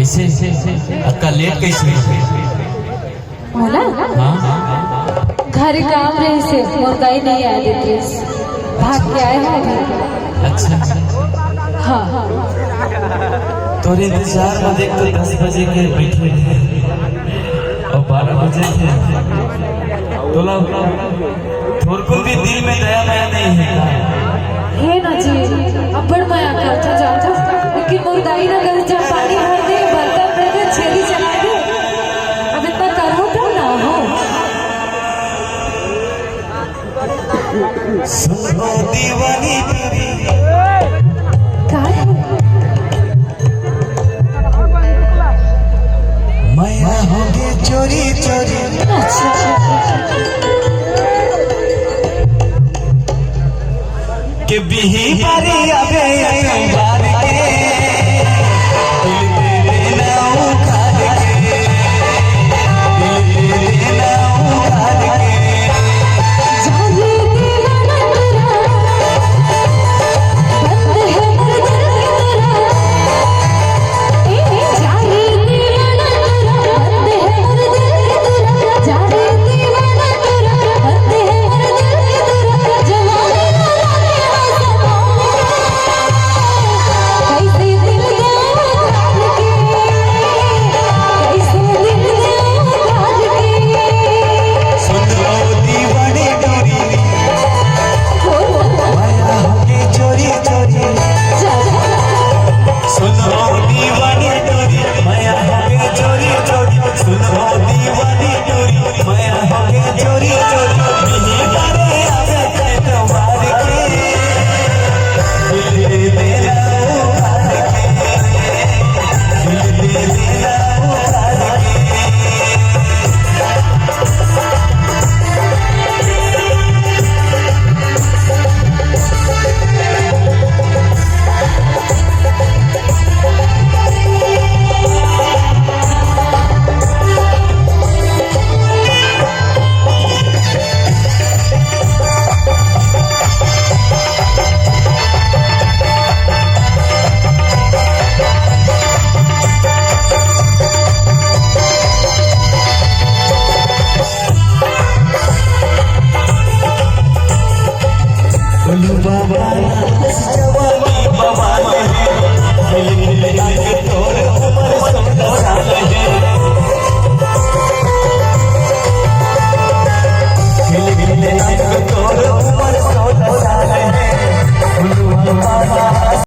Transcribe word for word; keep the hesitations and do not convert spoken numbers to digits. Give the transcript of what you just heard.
से, से, से, अतका लेट कैसे हो गए? मोला? हाँ, हाँ, हाँ। घर काम रहिसे, मोर दाई नहीं आए देतिस। भाग के आए हो अभी? अच्छा। हाँ। तोरे इंतजार में देख तो दस बजे के बैठे रहे और बारह बजे के तोला थोरकुन भी दिल में दया माया नहीं है का? हे ना जी, अब्बड़ मया करथों जानथों, लेकिन मोर दाई ना घर जा पानी भर दे, बर्तन धर दे, छेरी चला दे। अब इतना करहूं तो ना हो। सुनो दीवाना।